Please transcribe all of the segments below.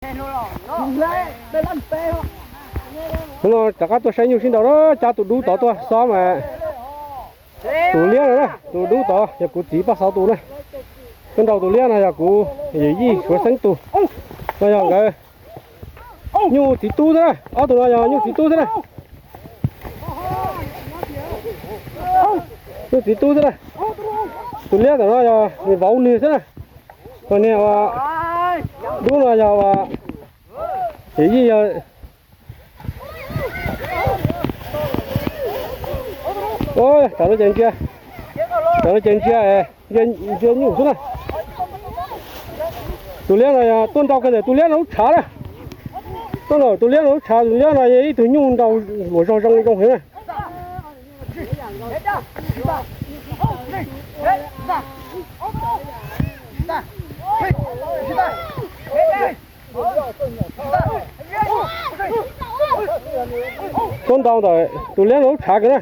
Hnub no rov qab tuaj saib nyuj sib nraus na, cab tus dub tod tuaj xob mas. Tus liab no na, tus dub tod yog kuv txiv Paj Xauv tus na. Tuaj nraus tus liab no yog kuv yawm yij Suav Xeeb tus. No yog nkawd nyuj txiv tub xwb na, ob tug no yog nyuj txiv tub xwb na. Nyuj txiv tub xwb na. Tus liab ntawm no yog nws vauv nws xwb na. Ho niag dub no yog yawm yij yog. Tsam no ces ntsia, tsam no ces ntsia, ntsia nyuj xwb na. Tus liab no yog tuaj nraus kiag ntawm tus liab no lub tshav na. Tuaj nraus tus liab no lub tshav, tus liab no yog ib tug nyuj nraus luam zog zoo zoo heev na. Tuaj nraus ntawm tus liab no lub tshav kiag na.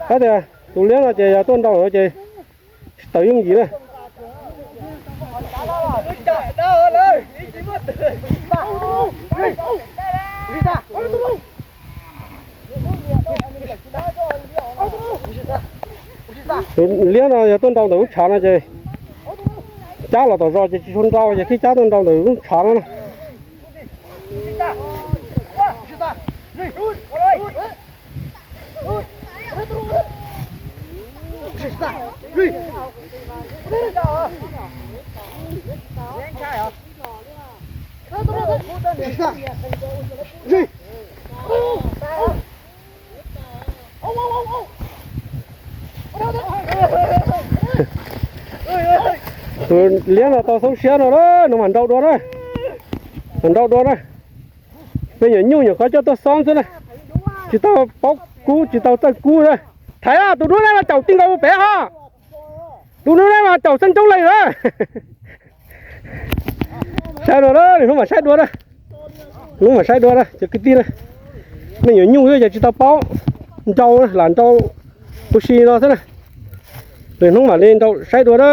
Tab tias tus liab no ces yog tuaj nraus ntawd ces tsis tawm yooj yim na. Tus liab no yog tuaj nraus ntawm lub tshav no ces cab los tom zos ces tsis tshua nraus ces thiaj cab tuaj nraus ntawm lub tshav no na. Tus liab no tau xoob siab no lawm, no mas nrau dua na. Mas nrau dua na. Me nyuam nyuj nyuam qhuav coj tuaj xob xwb na, tsis tau paub kub tsis tau txawj kub na. Thaiv, tus dub liab no caum tij nkaus mus pem ho. Tus dub liab no caum xeeb coob leej na. Saib no na, hnub mam saib dua na. Hnub mam saib dua na cov kwv tij na. Me nyuam nyuj xwb ces tsis tau paub nrau, lam nrau ua si no xwb na. Lwm hnub mam li nrau saib dua na.